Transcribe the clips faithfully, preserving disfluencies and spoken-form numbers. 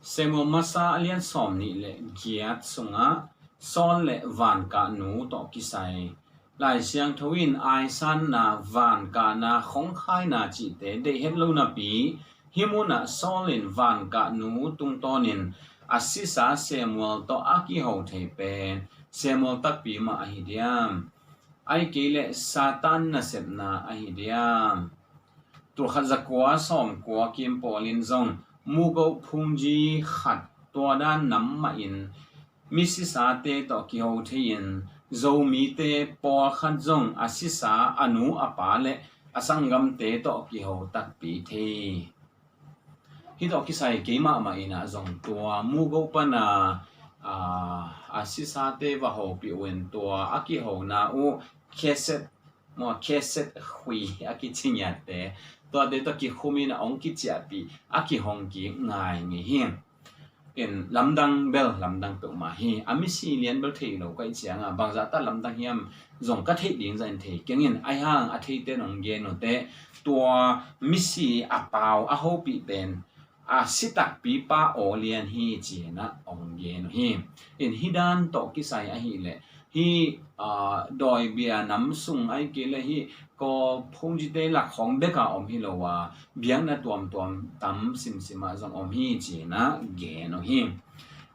Samuel masa a lian sawm nih le giat sungah Saul le vankahnu tawh kisai. Lai Siangtho in aisanna vankahna khongkhaina cihte deih het lo napi, hih munah Saul in vankahnu tungtawnin a sisa Samuel tawh a kiho thei pen Samuel takpi mah ahi diam? Ahih kei leh Satan nasepna ahi diam? Tulkhat zakua sawmkua kim pawlin zong mugoh phungji khat tua dan nam mahin misisate tawh kiho thei-in Zomite pawlkhat zong a sisa a nu a pa le a sanggamte tawh kiho takpi thei. Hih tawh kisai kei mahmah in ah zong tua mugoh pana a sisate va hopih uh in tua a kihona uh kheset maw, kheset hui a kici ngiatte tuate tawh kikhum in a hong kiciahpih a kihong kik ngai ngei hi. In lamdang bel lamdang peuhmah hi. A misi lian bel thei lo ka hih ciangah bangzah ta lamdang hiam zong ka theih ding zah in thei keng in, ahi hang a theite nong gen uh teh tua misi a pau a hopih pen a si takpi pa aw lian hi ci-in ah hong gen uh hi. In hih dan tawh kisai ahih leh hih dawibia nam sung ahih kei leh hih kaw phungcite lak khawng bek a om hi lo a, biakna tuamtuam tam simsim ah zong om hi ci-in ah gen uh hi.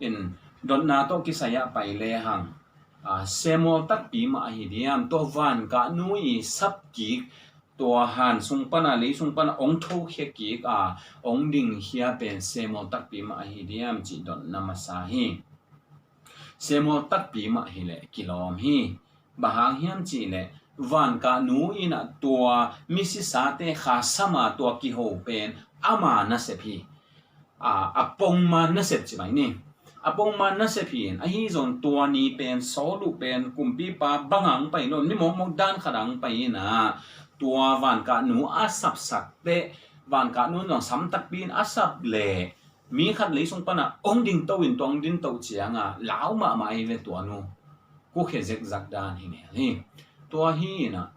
In dotna tawh kisai ah pai lehang Samuel takpi mah ahi diam? Tua vankahnu i sapkik tua han sung pana lei sung pana hong thokhia kik a hong dingkhia pen Samuel takpi mah ahi diam cih dotna masa hi. Samuel takpi mah hileh kilawm hi. Bang hang hiam cihleh vankahnu in ah tua misisate kha sama tua kiho pen ama nasep hi. A pongman nasep ci mai ni. A pongman nasep hi in, ahi zong tua ni pen Saul uh pen kumpipa bang hang pai lo, ni mawkmawk dan khat hang pai in ah tua vankahnu a sapsak teh vankahnu in zong sam takpi in a sap leh mi khat lei sung pana hong dingto in tua hong dingto cianga lau mahmah ei ve tua nu. Kukhia zekzak dan hi ngel hi. Tua hi in ah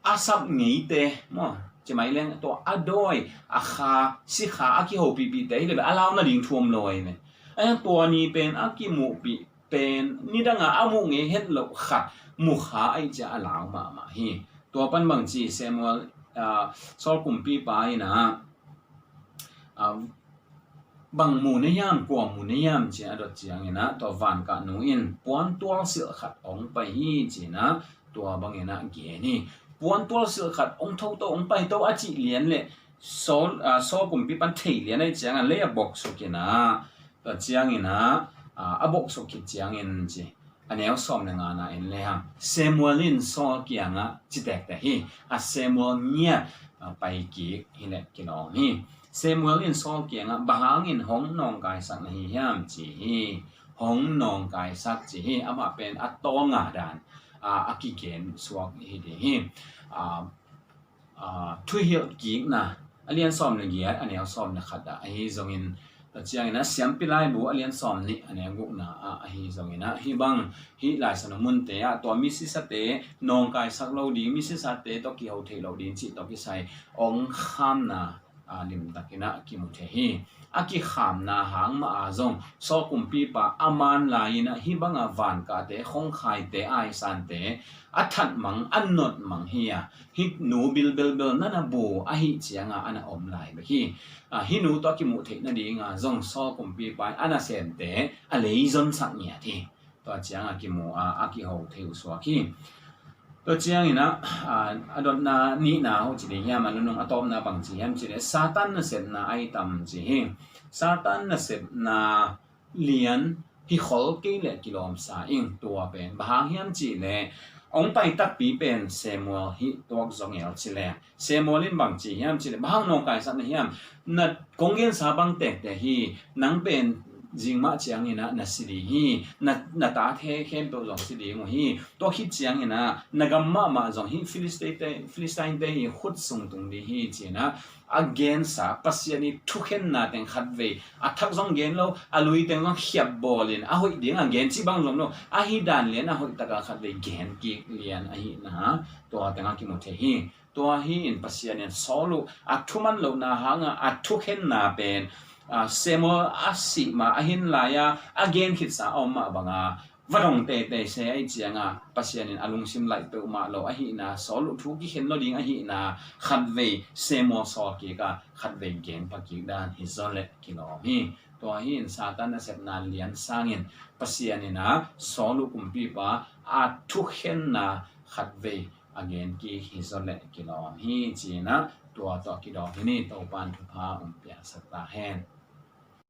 a sap ngeite maw, ci mai leng tua a dawi a kha sikha a kihopihpihte hi le ve a lau nading thuam lo ei ve. A tua ni pen a kimuhpih pen nidanga a muh ngei het loh khat mukha ei cia a lau mahmah hi. Tua pan bangci Samuel Saul kumpipa in ah bang mu na hiam, kua mu na hiam ci a dot ciangin ah tua vankahnu in puantual silh khat hong pai hi ci-in ah tua bangin ah gen hi. Puantual silh khat hong thoto hong paito a cih lian le Saul kumpipan thei lian ei ciangin lei a bawksuk in ah tua ciangin ah a bawksuk khit ciangin ci a neu sawm le ngana en lehang Samuel in Saul kiangah ci tektek hi. A Samuel ngiat pai kik hileh kilawm hi. Samuel in Saul kiangah bang hangin hong nawngkaisak na hi hiam ci hi. Hong nawngkaisak ci hi. Amah pen a tawnga dan a kigen suak hi ding hi. Thuhilh kikna a lian sawm le giat a neu sawm le khat ah ahi zongin tua ciangin ah Siampi Laibu a lian sawm nih a neu gukna ah ahi zongin ah hih bang hih laisan a munte ah tua misisate nawngkaisak lo ding, misisate tawh kiho theih lo ding cih tawh kisai hong khamna limtakin ah kimu thei hi. A kikhamna hang mah a zong Saul kumpipa a man lai-in ah hih banga vankahte khongkhaite aisante a thatmang a notmang hi a, hih nu bilbilbil na na bu ahih cianga a na om lai bek hi. Hih nu tawh a kimuh theih nadinga zong Saul kumpipa in a nasemte a leizonsak ngiat hi. Tua cianga kimu a a kiho thei uh suak hi. Tua ciangin ah a dotna nihna ho ci ding hiam, a nunung a tawpna bangci hiam cileh Satan nasepna ai tam ci hi. Satan nasepna lian hi khol kei le kilawmsa ing tua pen. Bang hang hiam cihleh hong pai takpi pen Samuel hi tuak zongel cileh Samuel in bangci hiam cileh bang hang nawngkaisak na hiam? Na kong gensa bang tektek hi. Nang pen zingmah ciangin ah na si ding hi. Na, na tate khempeuh zong si ding uh hi. Tua khit ciangin ah na gam mahmah zong hi Philistine te, Philistine te hi khut sung tung ding hi ci-in ah a gensa Pasian i thukhenna teng khatvei a thak zong gen lo, a lui teng zong khiap bawlin a hoih ding a gen cih bang zong lo. Ahi dan lian a hoih taka khatvei gen kik lian ahihna tua tengah kimu thei hi. Tua hi in Pasian in Saul uh a thuman lohna hanga a thukhenna pen Samuel a sih ma a hin lai-a a gen khitsa a om mah banga va dong teitei se ahih cianga Pasian in a lungsim laih peuhmah lo ahihna, Saul uh thu kikhen lo ding ahihna, khatvei Samuel sawl kik a khatvei gen pha kik dan hi zaw leh kilawm hi. Tua hi in Satan nasepna lian sangin Pasian in a Saul uh kumpipa a thukhenna khatvei a gen kik hi zaw leh kilawm hi, ci-in a tua tawh kidawm hi ni. Topa'n thupha hong piaksak ta hen.